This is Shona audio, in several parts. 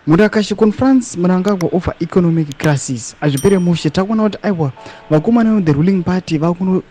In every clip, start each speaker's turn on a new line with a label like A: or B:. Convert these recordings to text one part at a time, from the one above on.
A: Murakashi confronts Mnangagwa over economic crisis. Hazvipere mushe, takuona kuti aiwa, vakomana the ruling party vakuno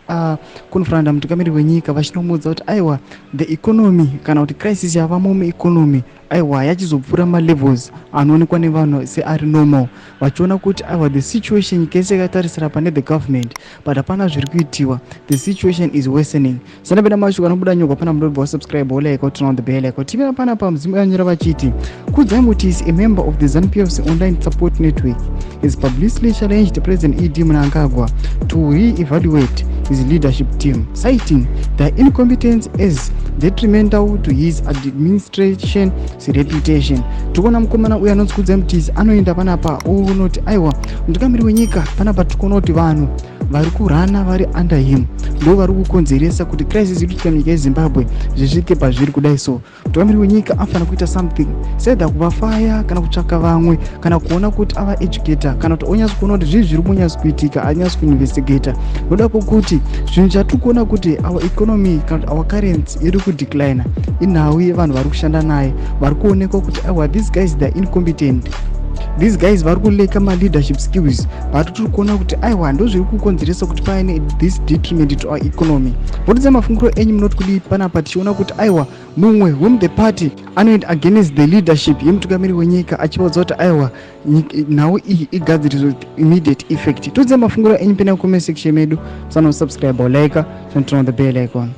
A: confronta mutungamiri wenyika vachinomuudza kuti aiwa, the economy kana kuti crisis yavamo mueconomy, aiwa, yachizopfuura malevels anoonekwa nevanhu seari normal, vachiona kuti aiwa, the situation nyika yese yakatarisira pane the government, but hapana zviri kuitiwa. The situation is worsening. Sanapeda mashoko anobuda nyogwa pana munobva wasubscribe, wolike, turn on the bell icon. Timira panapa mudzimu yanyora vachiti Kudzai Mutisi, a member of the ZANU-PF's online support network, has publicly challenged President ED Mnangagwa to re-evaluate his leadership team, citing their incompetence as detrimental to his administration's reputation. Tikuona mukomana uyu anonzi Kudzai Mutisi anoenda panapa unoti aiwa, mutungamiri wenyika, panapa tikuona kuti vanhu vari kurana vari under him ndo vari kukonzeresa kuti crisis iri kuitika munyika yeZimbabwe zvisvike pazviri kudai. So mutungamiri wenyika anofanira kuita something, either kuvafaya kana kutsvaka vamwe kana kuona kuti ava educator kana kuti onyatso kuona kuti zvii zviri kunyatso kuitika, anyatso kuinvestigata, noda kwokuti zvinhu chatiri kuona kuti our economy kana kuti our currency iri kudeclina inhau yevanhu vari kushanda naye, vari kuonekwa kuti aiwa, these guys, they are incompetent. These guys vari kulacka maleadership skills, but tiri kuona kuti aiwa, ndo zviri kukonzeresa kuti paine this detriment to our economy. Votidza mafungiro enyu, munoti kudii panapa tichiona kuti aiwa, mumwe wemuthe party anoenda against the leadership yemutungamiri wenyika achivaudza kuti aiwa, nhau iyi igadziriswe with immediate effect? Todzai mafungiro enyu pena comment section medu. Sanosubscribe, like, turn on the bell icon.